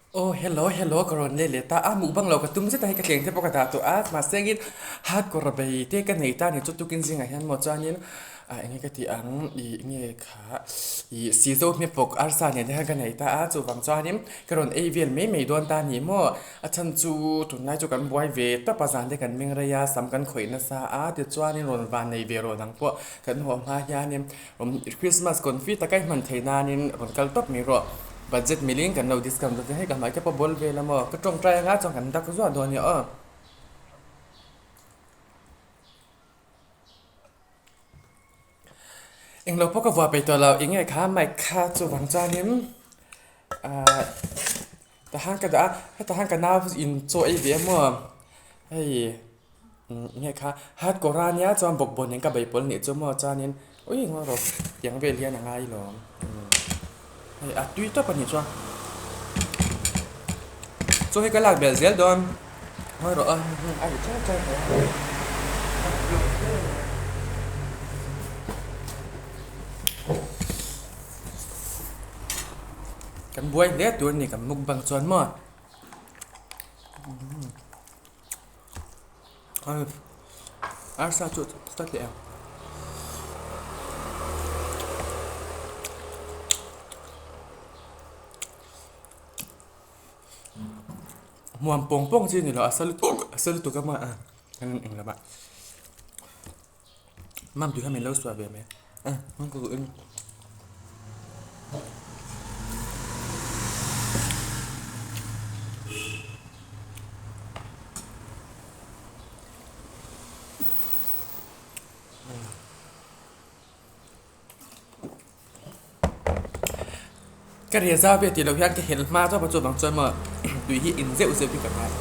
Aw hello hello ka rawn let leh ta a, mukbang lo ka tum zet a hei ka thleng te pawh ka dah tawh a, mahse engin hardcore bei te ka nei ta a ni chu tukin zingah hian maw chuanin ah enge ka tih ang ih nge kha ih sizo hmepawk arsa nen te khan ka nei ta a, chuvang chuanin ka rawn ei vel mai mai dawn ta a ni maw, a chhan chu tunlai chu kan buai ve tawp a zan te kan meng rei a, sam kan khawih nasa a tichuanin rawn van nei ve rawh dang pawh kan haw hma hianin Christmas confi taka i hman theih nanin rawn kal tawp mai rawh. Budget miling kan lo discount dawn hei ka hmai te pawh bawl vel a maw ka tawngtai anga chuan kan dak zuah dawn nia aw. Englo pawh ka vuah peih tawh lo eng nge kha mic kha chuvang chuanin ahh tahan ka dah a hetah hian ka nau in chaw ei ve a maw hei. Nge kha hat kawr a nia chuan bawkbawn nen ka bei pawl nih chu maw chuanin ui ngaw rawh tiang vel hian a ngai lawm hei a tui tawp a nih chuan chaw hi ka lak belh zel dawn ngawi rawh a a ri char char thei a. Kan buai hle tur a ni kan mukbang chuan maw. Arsa chu ka tleh ang. Hmuam pawng pawng chi a ni lo a sa lutuk a sa lutuk a maw a kan eng lo a mam tih kha min lo suah ve mai a ka duh em. Ka ria zau ve tih loh hian ka helh hma zawk a chuvang chuan maw tui hi in zeuh zeuh hi ka ngai.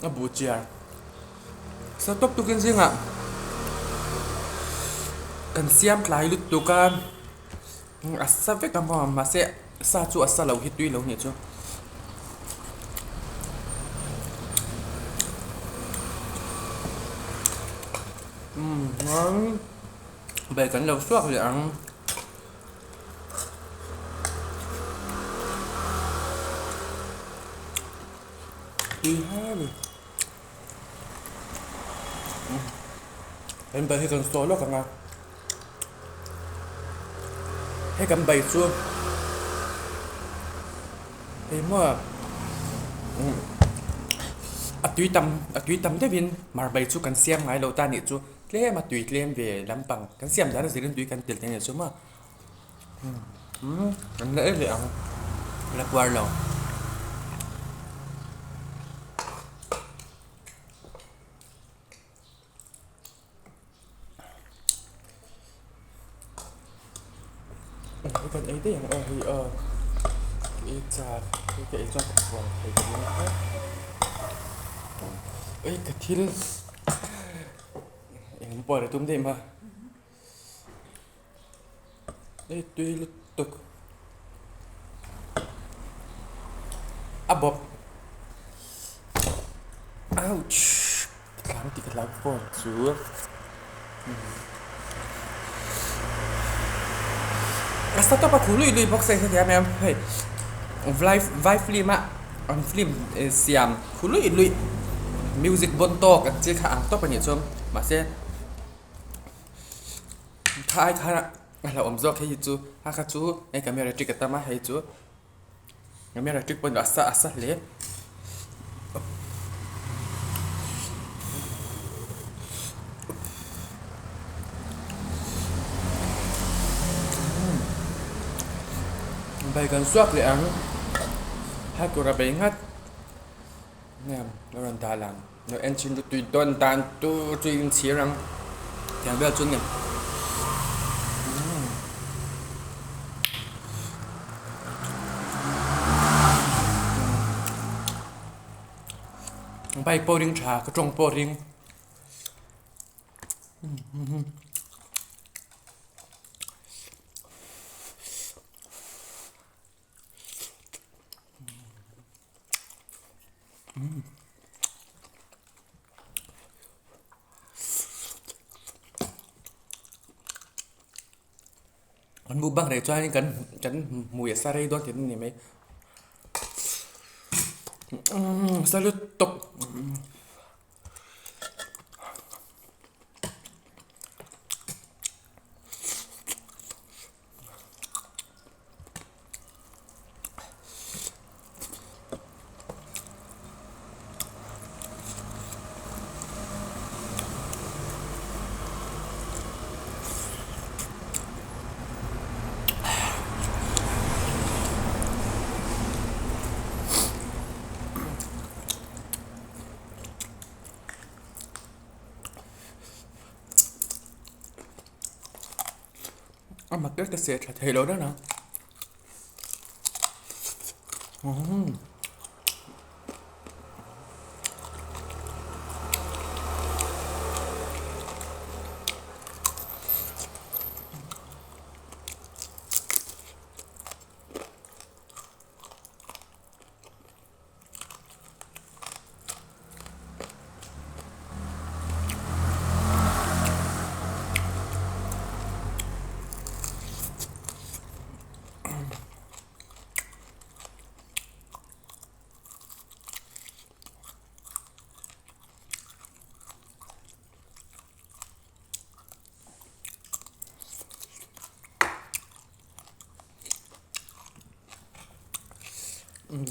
A bu chiar sa tawp tukin zingah kan siam tlai lutuk a a sa vek a maw mahse sa chu a sa lo hi tui lo nih chu. Umm bai kan lo suak leh ang. Tui hle mai. Kan bai hi kan sawi lawk ang a, hei kan bai chu hei maw a tui tam a tui tam deuhin mar bai chu kan siam ngai lo ta nih chu. Tlem a tui tlem ve lampang kan siam dan a zirin tui kan tel thei a ni chu maw umm kan la ei leh ang la puar lo. Kan ei daih ang aw hei aw ei chak hei ka ei chuan ka puar thei ka ring a ei ka thil eng pawh a tum daih ma ei tui lutuk a bawp ouch tlang tih ka hlau phone chu. A sa tawp a khu lui lui bawk se hetiang em hei vai vai film a an film siam khu lui lui music bawn tawk ang chi kha ang tawp a nih chuan mahse kha ai khan a hlauhawm zawk hei hi chu a kha chu hei camera trick a tam a hei chu. Camera trick pawhin a sa a sa hle. Bai kan suak leh ang hai kawr a bei nghat nge lo rawn dah lang lo en chhin chu tui dawn dan tur chu in chhir ang tiang vel chu a ni. Bike pawh ring tha ka tawng pawh ring. Kan mukbang rei chuanin kan kan hmui a sa rei dawn tih a ni mai. Sa lutuk. A mak deuh ta seh tha thei lo reng a.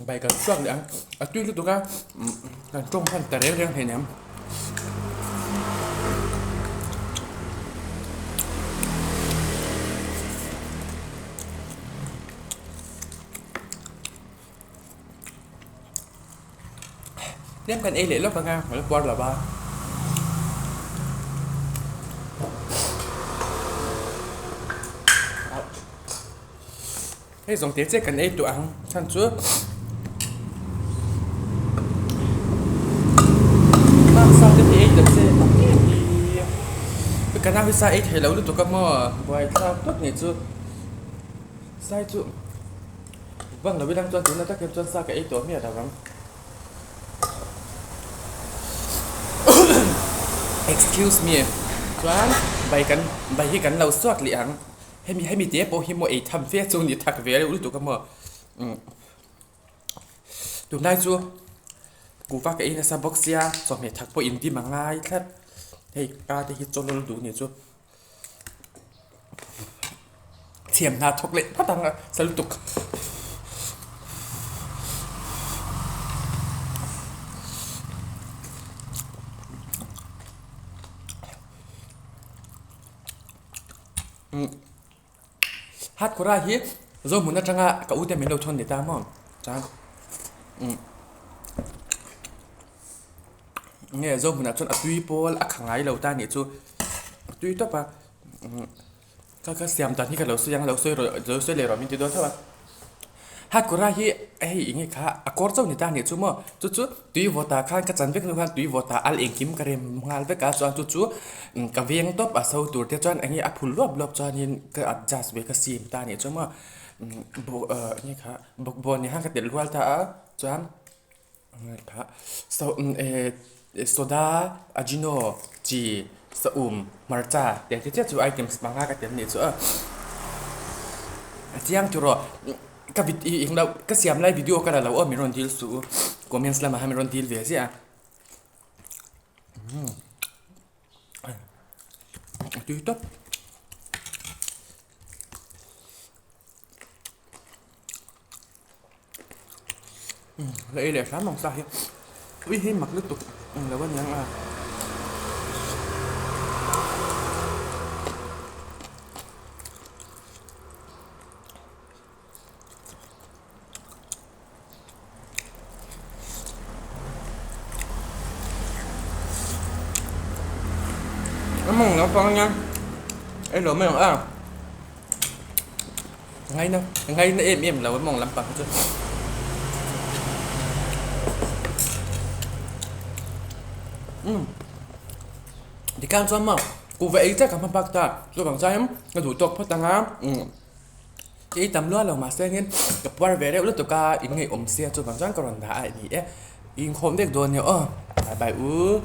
Bai kan chhuak leh ang a tui lutuk a kan tawng hman ta reng reng hleinem. Tlem kan ei leh lawk ang a ka la puar lo va. Hei zawng te che kan ei tawh ang chhan chu taksa te hi ei ta che tak em hi ka nau hi sa ei thei lo lutuk a maw buaithlak tawp ni chu sai chu bang lo ilang chuan tuna tak hian chuan sa ka ei tawh hmiah lo ang excuse me chuan bai kan bai hi kan lo suak leh ang. Hemi hemi te pawh hi maw ei tham fe chu ni thak ve reuh lutuk a maw umm tunlai chu kuhva ka ei nasa bawk sia chawhmeh thak pawh indim a ngai tlat hei ka te hi chaw lawl duh ni chu thiam hna thawk leh phawt ang a sa lutuk. Hat kawra hi Zohmun atanga ka ute min lo thawn ni ta maw chuan nge Zohmunah chuan a tui pawl a kha ngai lo ta nih chu a tui tawp a ka ka siam dan hi ka lo sawi ang lo sawi rawh lo sawi leh rawh min ti dawn tho a. Hat kawra hi hei eng nge kha a kawr chauh ni ta nih chu maw chu chu tui vawtah khan ka chan vek hnu khan tui vawtah al engkim ka rem nghal vek a chuan chu chu ka veng tawp a so tur te chuan eng nge a phul luap luap chuanin ka adjust ve ka sim ta nih chu maw eng nge kha bawkbawn nen khan ka telh rual ta a chuan kha soda ajino chi saum hmarcha tih te chiah chu items panga ka tel nih chu a a chiang tur aw ka vid ih englo ka siam lai video ka la lo aw min rawn dil suh u comments lamah hian min rawn dil ve ziah a a tui tawp. La ei leh hram ang sa hi ui hi mak lutuk ang lo aniang a. A mawng lampang ania ei lo mai ang a. Ngaina ngaina em em lo a mawng lampang hi chu. Umm tikhan chuan maw kuhva ei chiah ka hma bak ta chuvang chuan ka duh tawk phawt ang a umm ei tam luah lo mahse hian ka puar ve reuh lutuk a in ngaihawm sia chuvang chuan ka rawn dah a ni e. Inkhawm vek dawn nia aw. Bye bye u.